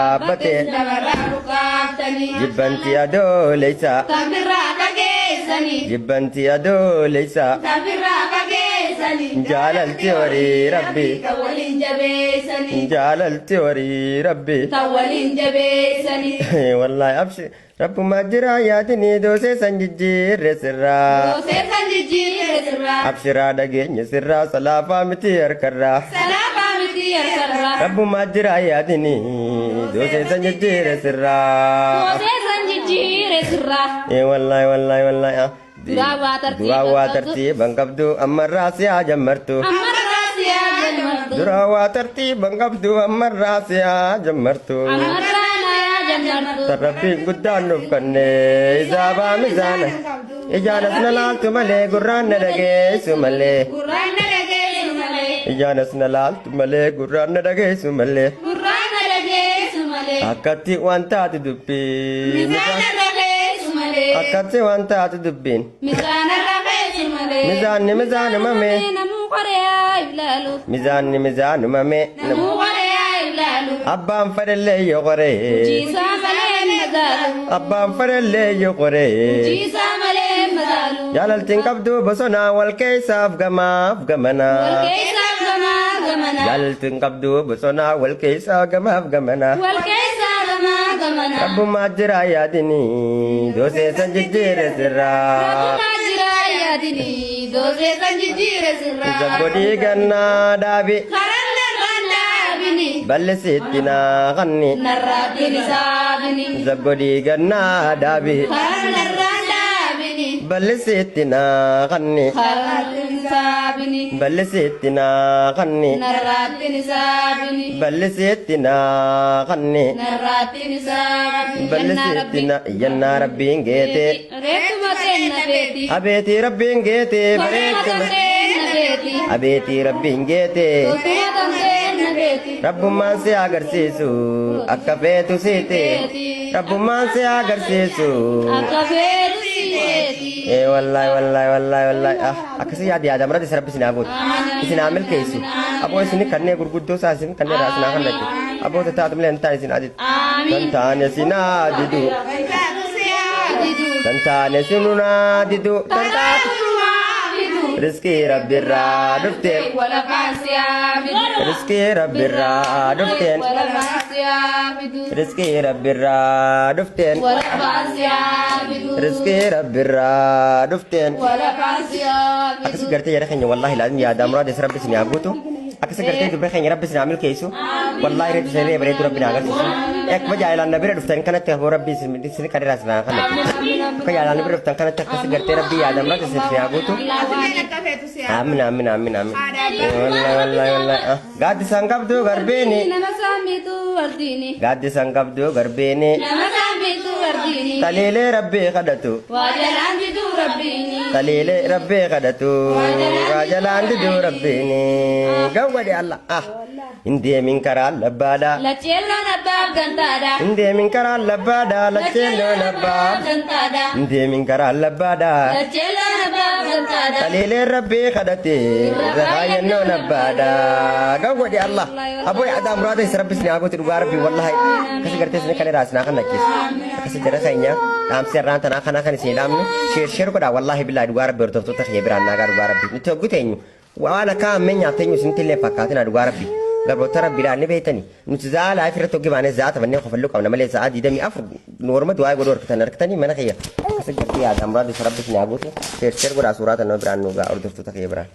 Dhaabbate. Lafarraa buqqaaftanii. Jibbanti adooleysa. Tafirraa fageessanii. Jibbanti adooleysa. Tafirraa fageessanii. Jaalalti horii Rabbi. Tan waliin jabeessanii. Jaalalti horii Rabbi. Tan waliin jabeessanii. Wallahi abshi Rabbumaa jira yaadini doosee san jijjiirre sirraa. Doosee san jijjiirre sirraa. Abshiraa dhageenye sirraa salaafaa miti harkarraa. Salaafaa miti harkarraa. Rabbumaa jira yaadini doosee san jijjiirre sirraa. Doosee san jijjiirre sirraa. Ee wallahi wallahi wallahi ah. Duraa waa tartiiban Duraa waa qabdu. tartiiban qabdu ammarraa si haa jammartu. Ammarraa si haa jammartu. Duraa waa tartiiban qabdu ammarraa si haa jammartu. Ammarraa na haa jammartu. Tan Rabbiin guddaan nuuf kenne hisaabaa mizaana. Ijaan as na laaltu malee gurraan na dhageessu malee. Gurraan na dhageessu malee. Ijaan as na laaltu malee gurraan na dhageessu malee. Gurraan na dhageessu malee. Akkatti waan taatu dubbii. Mizaana rafeessu malee. Akkatti waan taatu dubbiin. Mizaana rafeessu malee. Mizaanni mizaanumame. Namuu qoreyaa ilaalu. Mizaanni mizaanumame. Namuu qoreyaa ilaalu. Abbaan fedhellee yoo qoree. Jiisaa malee madaalu. Abbaan fedhellee yoo qoree. Jiisaa malee madaalu. Jaalaltiin qabdu bosonaa wal keessaaf gamaaf gamanaa. Wal keessaaf gamaa gamana. Jaalaltiin qabdu bosonaa wal keessaa gamaaf gamanaa. Wal keessaa gamaa gamana. Rabbumaa jira yaadini doosee san jijjiire sirraa. Rabbumaa jira yaadini doosee san jijjiire sirraa. Zabgodii gannaa dhaabi Karan narraan dhaabini. bal'isiitti naa kanni. Narraatti ni saabini. Zabgodii gannaa dhaabi Karan narraan dhaabini. bal'isiitti naa kanni. Karan ni saabini. Bal'isiitti naa kanni. Narraatti ni saabini. Bal'isiitti naa kanni. Narraatti ni saabini. Bal'isiitti na yannaa Rabbiin geete. Reettuma teenna beeti. Abeetii Rabbiin geete Toltuma bareechuma. teenna beeti. Abeetii Rabbiin geete. Toltuma teenna beeti. Rabbummaan si agarsiisu akka feetu siite. Rabbummaan si agarsiisu. Akka feetu siiteeti. Ee wallahi wallahi wallahi wallahi ah akkasii yaada yaada murate rabbi isin haa gootu. Isin haa milkeessu. Aboo isin kanneen gurguddoo isaa isin kanneen irraa isin haa kannatu. Aboo taatu malee hin taane isin adidu. Kan taane isin haa didu. Kan taane isin haa didu. Kan taate Riskii Rabbirraa dhufteen. Riskii Rabbirraa dhufteen. Riskii Rabbirraa dhufteen. Riskii Rabbirraa dhufteen. Akkasi gartee jara keenya wallaahi laazim yaada muraada isa Rabbi isin haa guutu. Akkasi gartee dubra keenya Rabbi isin haa milkeessu. Wallaahi reetu isin bareedu Rabbi na agarsiisu. Akkuma jaalalaan na bira dhuftan kanatti aboo Rabbi isin isin kadhiraa isin haa kannatu. Akka jaalalaan na bira dhuftan kanatti akkasi gartee Rabbi yaada muraada isin haa guutu. Aamin aamin aamin aamin. Wallaahi wallaahi wallaahi. Ah, Gaaddisaan qabdu garbiini. Nama saamitu ardiini. Gaaddisaan qabdu garbiini. Nama saamitu ardiini. Taliilee Rabbii kadhatu. Waa jalaan diduu rabbiini. Taliilee Rabbii kadhatu. Waa jalaan diduu rabbiini. Gawwadhi Allah. Ah. Hin deemin karaa labbaadha. Lacheelloon abbaaf gantaadha. Hin deemin karaa labbaadha. Lacheelloon abbaaf. gantaadha. Hin deemin karaa labbaadha. Lacheelloon abbaaf gantaadha. Taliilee Rabbii kadhate. Raayyannoon abbaadha. Gawwadhi Allah. Aboo yaada muraada isa Rabbi isin haa gootu dhugaa Rabbi wallahi. Akkasi gartee isin kan irraa isin haa kan lakkisu. Akkasi jara keenya dhaamsi irraan tanaa kanaa kan isin dhaamnu sheer sheer godhaa wallahi billahi dhugaa Rabbi hordoftoota kiyya biraan naagaa dhugaa Rabbi. Nuti hoggu teenyu waan akka ammeenyaaf teenyu isinitti illee fakkaatina dhugaa Rabbi. Garboota Rabbiidhaan ni beektani. Nuti za'aa laayif irratti hoggi baanee za'aa taphannee kofalluu qabna malee za'aa 24 nu orma du'aa godhuu harkitan harkitanii mana kiyya. Akkasi gartee yaada muraada isa Rabbi isin haa gootu sheer sheer godhaa suuraa tanaa biraan nu gaa hordoftoota kiyya biraan.